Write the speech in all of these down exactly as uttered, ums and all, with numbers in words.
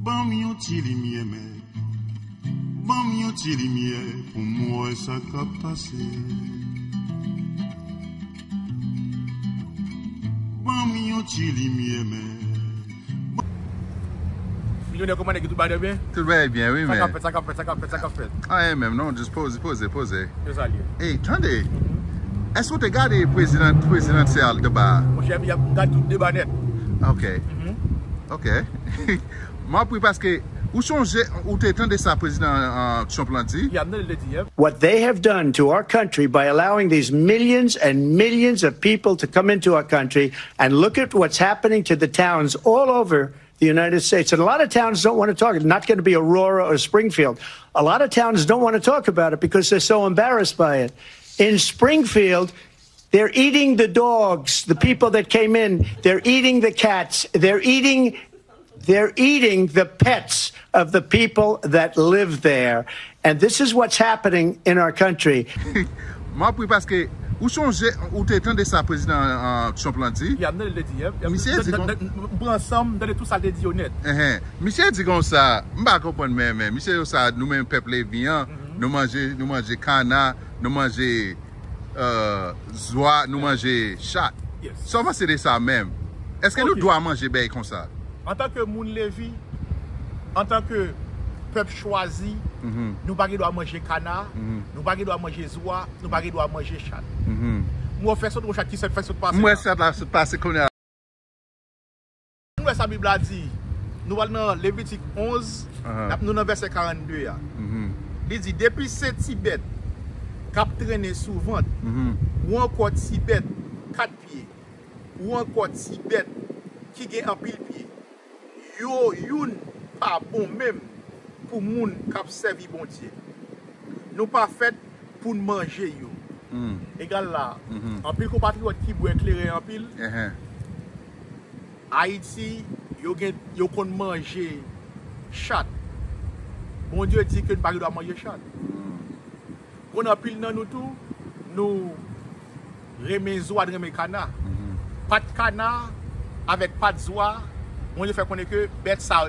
Ban m yon ti limyè, mèt. Ban m yon ti limyè pou m wè sa k ap pase. Ban m yon ti limyè, mèt. Milyonè, kòman nèg yo, tout bagay byen? Tout bagay byen, wi, men. Sa k ap fèt, sa k ap fèt, sa k ap fèt, sa k ap fèt? Anyen menm, non, just poze, poze, poze. Se sa l ye. Ey, tande. Èske w te gade prezidan, prezidansyèl deba a? Monchè, m ap gade tout deba nèt. Ok. Ok. M ap ri paske ou chonje, ou te tande sa prezidan, uh, Trump lan di? Yeah, m tande l te di, yeah. What they have done to our country by allowing these millions and millions of people to come into our country, and look at what's happening to the towns all over the United States. And a lot of towns don't want to talk. It's not going to be Aurora or Springfield. A lot of towns don't want to talk about it because they're so embarrassed by it. In Springfield, they're eating the dogs, the people that came in. They're eating the cats. They're eating, they're eating the pets of the people that live there. And this is what's happening in our country. M ap ri paske ou chonje, ou te tande sa prezidan, uh, Trump lan di? Yeah, m tande l te di, yeah. Misye di kon... M pran san m, m tande tout sa l te di yo nèt. Enhen. Misye di konsa, m pa konprann, men, men misye yo sa, nou menm pèp Levi an, nou manje, nou manje kana, nou manje, uh, zwa, nou manje chat. Yes. Sa w panse de sa menm? Èske nou dwa manje bèy konsa? Antanke moun Levi, antanke pèp chwazi, nou pa gen dwa manje kana, nou pa gen dwa manje zwa, nou pa gen dwa manje chat. M wè w fè sot, yon chat ki sot, fè sot pase la. M wè chat la sot pase kounye a. Nou wè sa Bib la di. Nou pral nan Levitik onz, n ap, nou nan vèsè karannde a. Li di, depi se ti bèt k ap trennen sou vant, ou ankò ti bèt kat pye, ou ankò ti bèt ki gen anpil pye, yo youn pa bon menm pou moun k ap sèvi Bondye. Nou pa fèt pou n manje yo. Egal la, anpil konpatriyòt ki bwè kleren anpil, Ayiti, yo gen, yo konn manje chat. Bondye di ke n pa gen dwa manje chat. Konn anpil nan nou tou, nou renmen zwa, nou renmen kana. Pat kana avèk pat zwa, Bondye fè konnen ke bèt sa,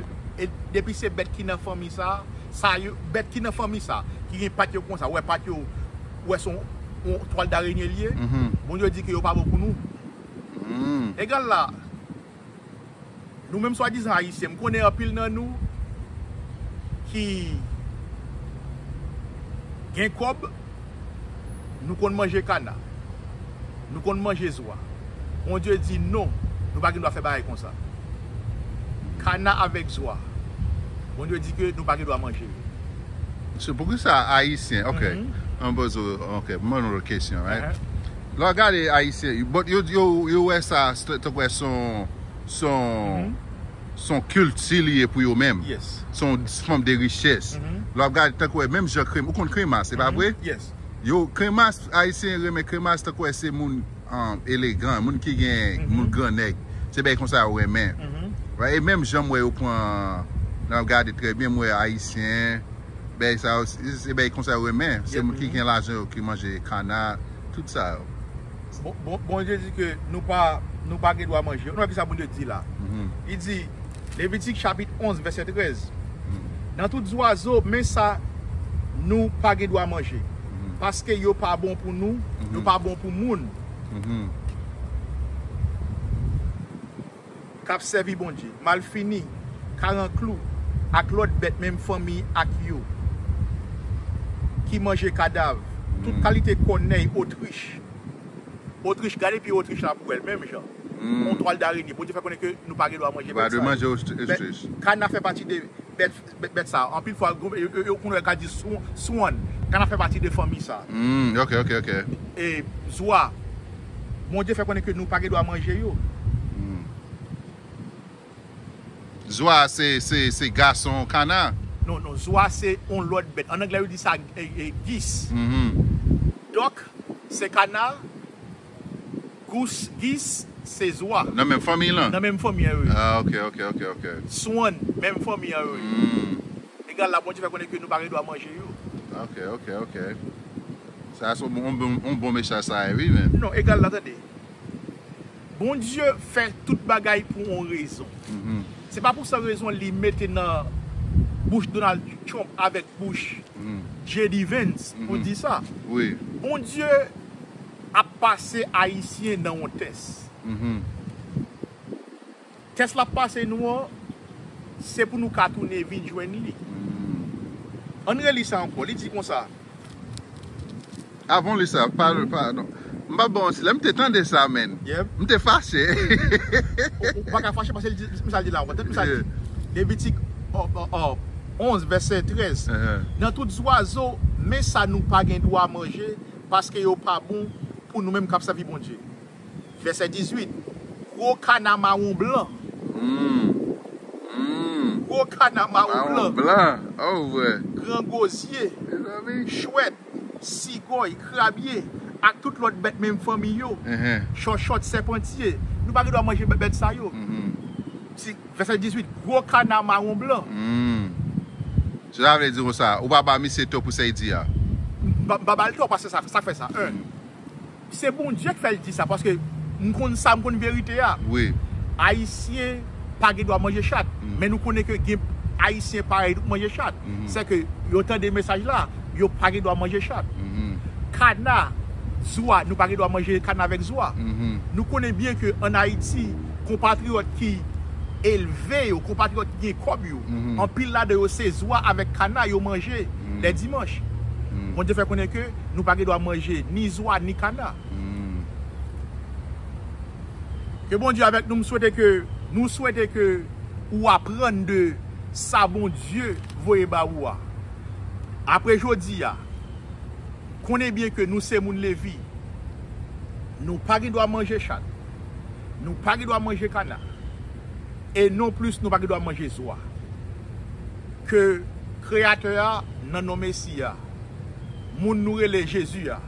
e depi se bèt ki nan fanmi sa, sa yo, bèt ki nan fanmi sa, ki gen pat yo konsa, wè pat yo, wè se yon, yon twal darenye l ye, Bondye di ke yo pa bon pou nou. Egal la, nou menm swadizan Ayisyen, m konnen anpil nan nou ki gen kòb, nou konn manje kana, nou konn manje zwa. Bondye di non, nou pa gen dwa fè bagay konsa. Kana avèk zwa, Bondye di ke nou pa gen dwa manje yo. So, poukisa Ayisyen, ok, m poze w, ok, m ban nou lòt kesyon, right? Lè w gade Ayisyen, but yo, yo, yo wè sa, tankou wè se yon, se yon, se yon kilti li ye pou yo menm. Se yon fòm de richès. Lè w ap gade, tankou wè, menm jan kre-, ou konn kremas, se pa vre? Yo, kremas, Ayisyen renmen kremas, tankou wè se moun, um, elegan, moun ki gen, moun gran nèg. Se bagay konsa yo renmen. Right? E menm jan m wè yo pran, lè w ap gade trè byen, m wè Ayisyen, bagay sa yo, se, se bagay konsa yo renmen. Se moun ki gen lajan yo ki manje kana, tout sa yo. Bon, bon, Bondye di ke nou pa, nou pa gen dwa manje. Nou wè kisa Bondye di la. Li di, Levitik chapit onz, vèsè trèz. Nan tout zwazo, men sa nou pa gen dwa manje. Paske yo pa bon pou nou, yo pa bon pou moun k ap sèvi Bondye. Malfini, karanklou, ak lòt bèt menm fanmi ak yo, ki manje kadav, tout kalite kònèy, otrich. Otrich, gade pye otrich la pou wè l, menm jan. Yon twal darenye. Bondye fè konnen ke nou pa gen dwa manje bèt sa yo. Kana fè pati de bèt, bèt, bèt sa. Anpil fwa, yo, yo, yo, kounye a yo ka di swan, swan. Kana fè pati de fanmi sa. Ok, ok, ok. E zwa, Bondye fè konnen ke nou pa gen dwa manje yo. Zwa se, se, se gason kana? Non, non, zwa se yon lòt bèt. An anglè, yo di sa, e, e, geese. Dòk, se kana, gous, geese, se zwa. Nan menm fanmi lan? Nan menm fanmi an, wi. Ah, ok, ok, ok, ok. Swan, menm fanmi an, wi. Egal la, Bondye fè konnen ke nou pa gen dwa manje yo. Ok, ok, ok. Sa se yon bon, yon bon, yon bon mesaj sa ye, wi, men. Non, egal la, tande. Bondye fè tout bagay pou yon rezon. Se pa pou sa rezon li mete nan bouch Donald Trump avèk bouch J D Vance pou di sa. Bondye ap pase Ayisyen nan yon tès. Tès l ap pase nou an, se pou nou ka tounen vin jwenn li. Ann reli sa ankò. Li di konsa. Avan li sa, pa, pa, non. M pa bon, si lè m te tande sa, men. M te fache. Ou pa ka fache paske li di, misal di la, ou kontan misal di. Levitik onz, vèsè trèz. Nan tout zwazo, men sa nou pa gen dwa manje, paske yo pa bon pou nou menm k ap sèvi Bondye. Vèsè dizuit. Gwo kana mawon blan. Gwo kana mawon blan. Gran gwozye. Chwèt, sigòy, krabye, ak tout lòt bèt menm fanmi yo. Chòchòt, sèpantye. Nou pa gen dwa manje bèt sa yo. Vèsè dizuit. Gwo kana mawon blan. Sa vle di konsa, ou pa ba misye to pou sa li di a. M pa ba l to paske sa fè sa. Se Bondye k fè l di sa, paske m konn sa, m konn verite a. Ayisyen pa gen dwa manje chat. Men nou konnen ke gen Ayisyen parèy nou k manje chat. Sèke yo tande mesaj la, yo pa gen dwa manje chat. Kana, zwa, nou pa gen dwa manje kana avèk zwa. Nou konnen byen ke ann Ayiti, konpatriyòt ki elve yo, konpatriyòt ki gen kòb yo, anpil ladan yo se zwa avèk kana yo manje lè dimanch. Bondye fè konnen ke nou pa gen dwa manje ni zwa ni kana. Ke Bondye avèk nou, m swete ke nou swete ke ou aprann de sa Bondye voye ba ou a. Apre jodi a, konnen byen ke nou se moun Levi. Nou pa gen dwa manje chat. Nou pa gen dwa manje kana. E non plis nou pa gen dwa manje zwa. Ke Kreyatè a, nan non Mesi a, moun nou rele Jezi a,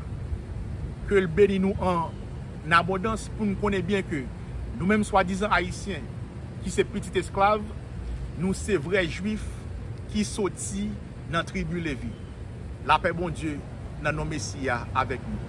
ke l beni nou an abondans pou n konnen byen ke nou menm swadizan Ayisyen ki se pitit esklav, nou se vrè Jwif ki soti nan tribi Levi. Lapè Bondye nan non Mesi a avèk nou.